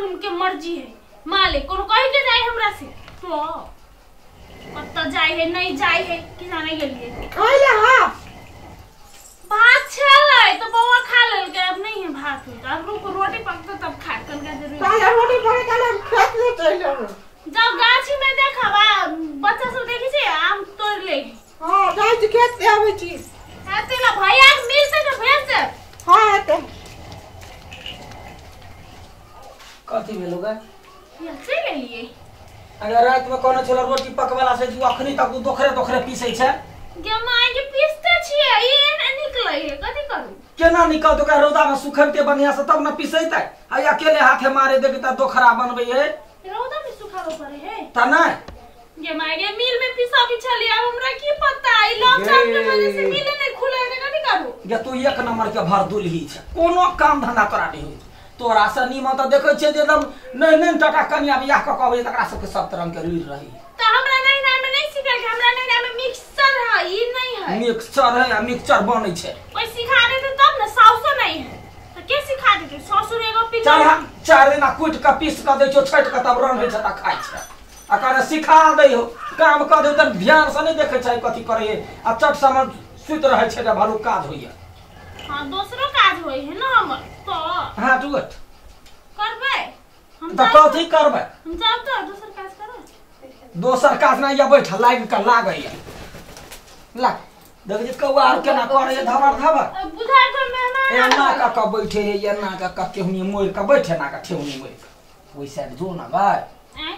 उनके मर्जी है मालिक कोनो कहि के जाय हमरा से तो कत जाय है नहीं जाय है कि जाने के लिए खाइ ले। हां भात छलै तो बौआ खा लेलकै, अब नहीं है भात, अब रुक रोटी पकते तब खा कनका जरूरी। काहे रोटी पके काले हम खेत ले चलि जाब। जब गाछी में देखब बच्चा सब देखै छै आम तोड़ ले। हां जाइ छी खेत से आबै छी। हां तेला भैया मिलते त भेज दे। हां हेतै। कथी भेलो गे? ये चलि एलियै। अगर रात में कोनो छला रोटी पकवेला से जो अखनी तक दोखरे दोखरे पीसै छै। गे माय के पीसते छियै ई एना निकलै है कथी करू? केना निकलत ओकरा रौदा में सुखेते बढ़िया से तब न पीसैतै। आ अकेले हाथे मारे देख त दोखरा बनबै है। रौदा में सुखाबे पड़े है त नै गे माय गे मिल में पिसाबी छली, अब हमरा की पता ई लॉकडाउन के वजह से मिल नहीं खुले है कथी करू? गे तू एक नंबर के भरदुलही छै, कोनो काम धंधा तोरा नहीं होई। तोरा से नीमन त देखै छियै जे एकदम नहीं नहीं टका कनिया बियाह क कहबै तकरा सबके सब तरह के रुइर रही। त हमरा नैना में नहीं सिखल, हमरा नैना में मिक्सचर है ई नहीं है। मिक्सचर है आ मिक्सचर बनै छै। कोई सिखा देते तब न, साउसो नहीं है त के सिखा देते? ससुर एगो पिघल चल चार दिन कुट के पीस के दै छौ छाटि के तब रन होइ छै त खाइ छै। आ कहने सिखा दै हो काम क दे त ध्यान से नहीं देखै छै कथी करे आ चट समय सुति रहै छै त भलु काज होइया। हां दोसरो काज होई है ना हमर तो। हां तू उठ करबै हम त कथी करबै? हम जाब त दोसर काज करबै। दोसर काज नहीं या बैठ लाग के लागैया ला देख जे कौआ आर केना करे धबर धबर बुझाय कोई मेहमान एना का का बैठे है एना का का केहुनी मोड़ के बैठे ना का ठेहुनी मोड़ के ओइ साइड जो ना भाई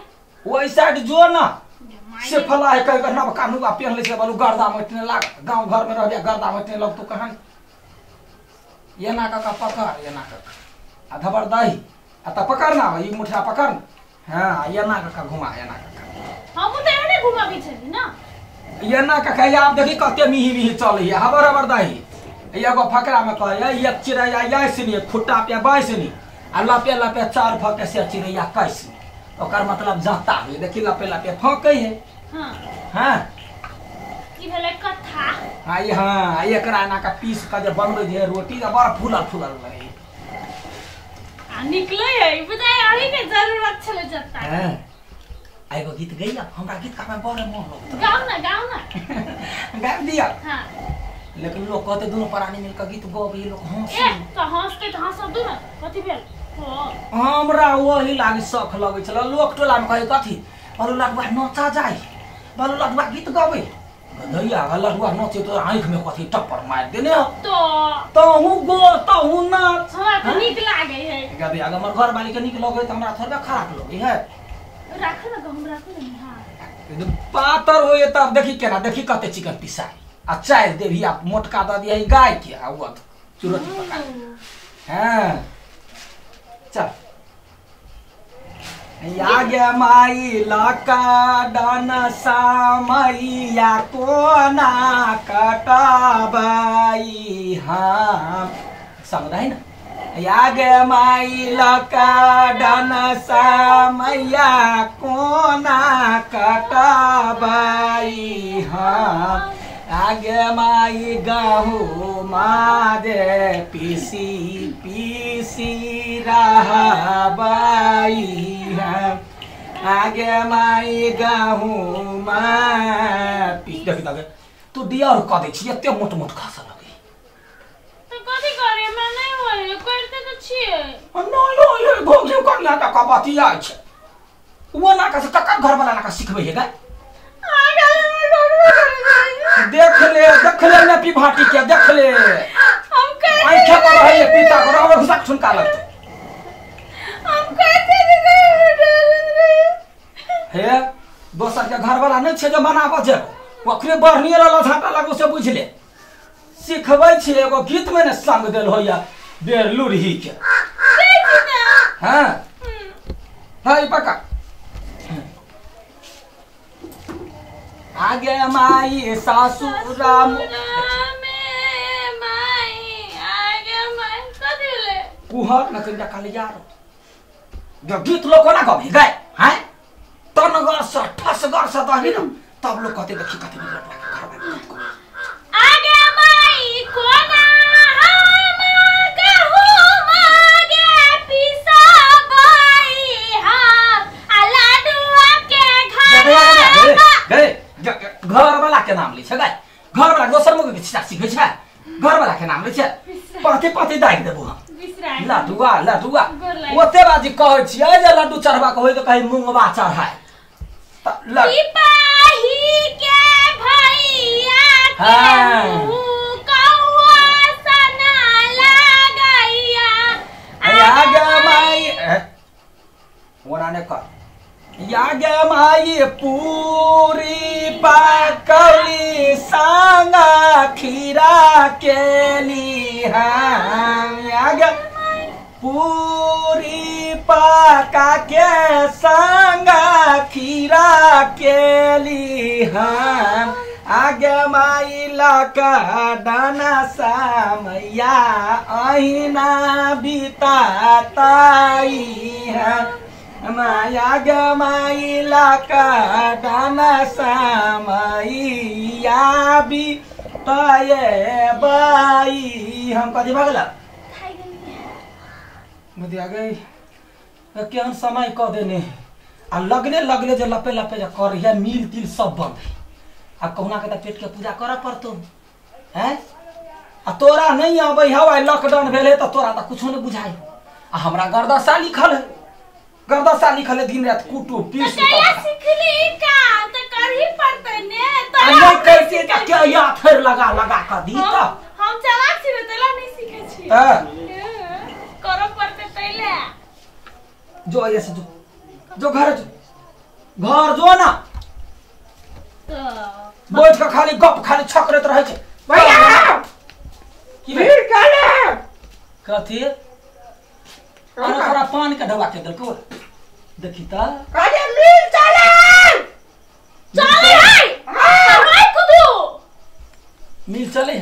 ओइ साइड जो ना से फला है कह के नवका नुआ पेहले से बालू गर्दा मटने लाग गांव घर में रह गर्दा मटने लग तो कहां एना का का पकड़ एना का आ धबर दही आ त पकड़ ना ई मुठा पकड़। हां एना का का घुमा एना का हम त एहने घुमाबी छली ना एना का कहिया आप देखी कते मिही मिही चलै है हबर हबर दही एगो फकरा में कहै एक चिड़ैया यासनी खुट्टा पे बाइसनी आ लपे लपे चार फके से चिड़ैया कैसनी ओकर मतलब जाता है देखी लपे लपे फकै है। हां हां की भेलै कथा? हां ई हां एकरा एना का पीस के जे बनबै जे रोटी त बड़ फूलल फूलल लगै आ निकलै है बुझाय अही के जरूरत छलै जत्ता। हां एगो गीत गैया हमरा गीत गाबै बड़ मोन लगत। गाओ ना गाओ ना गा दिया। हां लेकिन लोग कहते दोनों प्राणी मिलकर गीत गबे लोग हंस ए त हंसते त हंसब दू ना कथी भेल? हमरा वही लागी शौक लगै छल लोक टोला में कहे कथी बालू लडुआ नचा जाय बालू लडुआ गीत गबे गधैया लडुआ नचे तो आँख में कथी टप्पर मार देने हो तो तहु गो तहु नाच। हमरा त नीक लागै है गधैया हमर घर वाली के नीक लगै त हमरा थोड़बे खराब लगै है। राखू ना गहुम राखू ना। हां एकदम पातर होए तब देखी केना देखी कते चिकन पिसाई आ चाय देवी आ मोटका द दिया गाय के आ ओ चुरती पका। हां चल या गे माई लका डन सामैया कोना कटबाई हम समझाई ना या गे माई लका डन सामैया कोना कटबाई हम आगे माई गहू मादे पीसी पीसी रहबाई है आगे माई गहू मा पीस देख देख तू दिया और कह दै छी एते मोट मोट खसा लगै त कथी करे मैं नहीं होय करते त छियै नहीं होय भोग कन्या त कबतिया छै वो ना का ककर घर वाला ना का सिखबै है गा देख ले ने पी भाटी के देख ले हम कहते आंखें पर रहे पीता पर और घुसा ठुनका लगते हम कहते रे हे दोसर के घर वाला नहीं छे जे मनाबऽ जे ओकरे बढ़निए रहल झाटा लगो से बुझ ले सिखबै छी एगो गीत में ने संग देल होया बेर लुरही के हां हां ई पका आगे माई सासुरा में माई आगे माई कथी ले कुहर न कनिटा खाली यार जो गीत लोग कोना गबे गए हैं तनगर से ठसगर से दही न तब लोग कहते देखी कथी बिगड़ लागे घर में आगे माई कोना हम कहू मागे पिसाबाई नाम लै छै गाय घर वाला दोसर मौगी के छिटा सीखै छै घर वाला के नाम लै छै पाते पाते दागि देबो हम लड्डुआ लड्डुआ ओते बाजी कहै छियै जे लड्डू चढ़बा के होय तऽ कही मूंगवा चढ़ाय सिपाही के भैया के कौआ सना लगैया या गे माई ओना ने कर या गे माई पूरी पकौली संगा खीरा केली हम या गे पूरी पका के संगा खीरा केली हम आगे माई लका दाना सामैया अहिना बिताताई है माया गे माई लका दाना सामैया बिताए बाई हम कथी भऽ गेल बुधिया गई केहन समय कऽ देने आ लगले लगले जे लपे लपे जे कर मिल तिल सब बंद है आ कहुना के पेट के पूजा करऽ पड़तो हैं आ तोरा नहीं आबै हौ आइ लॉकडाउन भेल है तऽ तोरा तऽ कुछो नहीं बुझाइ आ हमरा गर्दशा लिखल है गर्दशा लिखल है दिन रात कूटू पीसू त सिखली काम त करही पड़तै ने त नहीं करते त के या थर लगा लगा क दी त हम चलाक छी तैला नहीं सीखे छी हां करऽ पड़तै तैला जो ऐसे जो जो घर जो घर जो ना तो बैठ के खाली गप खाली छकरैत रहै छै भैया की भीड़ काले कथी अरे थोड़ा पान के ढवा के देलको देखी त काले मिल चले चले है हां कुदू मिल चले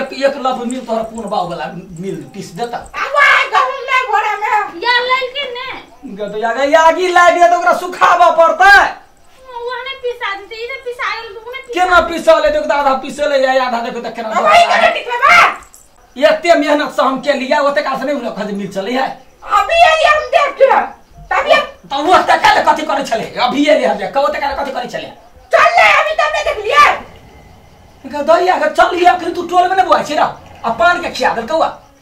एक एक लप मिल तोरा कोन बाव वाला मिल पीस देता आवा गहुम नै घोड़ा में या लेल के ने गदया गे यागी लाग गेल त ओकरा सुखाबऽ पड़तै ओहने पिसा देते ई जे पिसा गेल त ओने केना पिसले देखो त आधा पिसले या आधा देखो त केना अबै के टिकबा एते मेहनत से हम के लिया ओते काल से नहीं होलो खज मिल चले है अभी एली हम देख के तभी त ओते काल कथि करै छले अभी एली हम देख ओते काल कथि करै छले चल ले अभी तब देख लिया गदया के चल लिया फिर तू टोल में ने बुआइ छै र आ पान के खिया देलकौ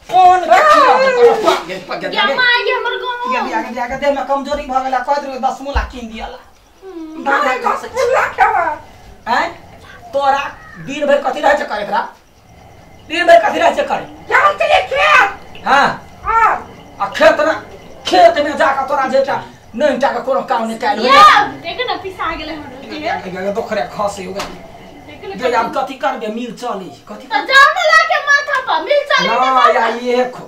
पान के खिया देलकौ पान के पग या माय के हमर गांव या बिया के बिया के देह में कमजोरी भ गेला कह देलको 10 मुला कीन दियला दादा पूरा खेबा हैं तोरा दिन भर कथि रहै छै करे तोरा दिन भर कथि रहै छै करे हम चले खेत हां हां आ खेत में जाके तोरा जेटा नहीं टाका कोनो काम नहीं कैल या देख न पिसा गेलै हमर के दोखरे खसे हो गेल देख गे आब कथि करबे मिल चली कथि त जाऊ न लाके माथा पर मिल चली ना या ये खो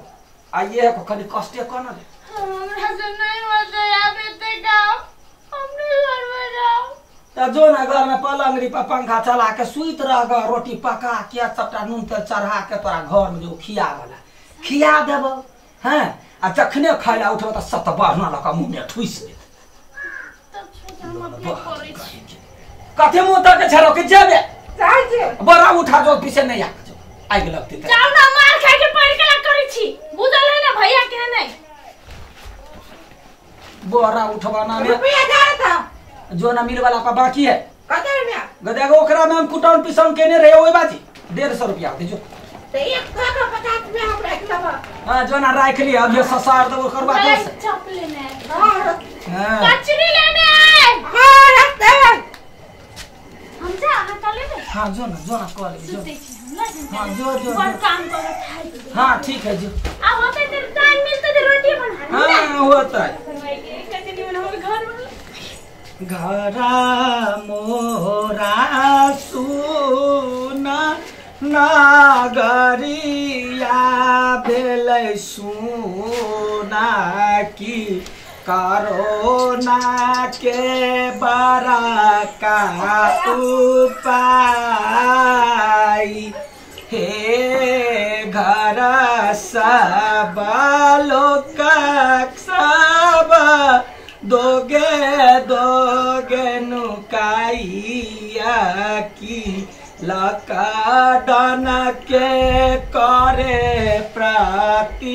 आ ये खो खाली कष्टे कोना दे हमरा से नहीं होतै आब एते काम हम नहीं घर में जाओ त जो ना घर में पलंगरी पर पंखा चला के सुइत रह ग रोटी पका के सबटा नून तेल चढ़ा के तोरा घर में जो खिया वाला खिया देबो हैं आ जखने खाइला उठबो त सत बहना लक मुंह में ठुस देत तब छोड़ हम अपने करै छी कथे मुंह तक छरो के जेबे जाइ छी बड़ा उठा जो पीछे नहीं आ जो आगि लगते त जाऊ ना मार खाय के पड़ के करै छी बुझल है ना भैया के नहीं बोरा उठवा ना में रुपया जा था जो ना मिल वाला पर बाकी है कते रुपया गदे ओकरा में हम कुटाउन पिसाउन केने रहे ओइ बाजी 150 रुपया दे जो त एक सौ का 50 में हम राख लेब हां जो ना राख ली अब ये ससार देबो करबा चल के चप लेने हां हां कचरी लेने आए हां रखते हम जा अहाँ का लेबे हां जो ना कॉल जो सुतै छी हम ना हां जो जो बड़ काम करत है हां ठीक है जो आ होतै त टाइम मिलतै त रोटी बना हां होतै करवाई के कचरी बनाओ घर में घरा मोरा सुना नागरिया भेलै सुना की करोना के बड़ा उपाय हे घर सब लोक सब दोगे दोगे नुकाइया की लकडन के करे प्रतिपाई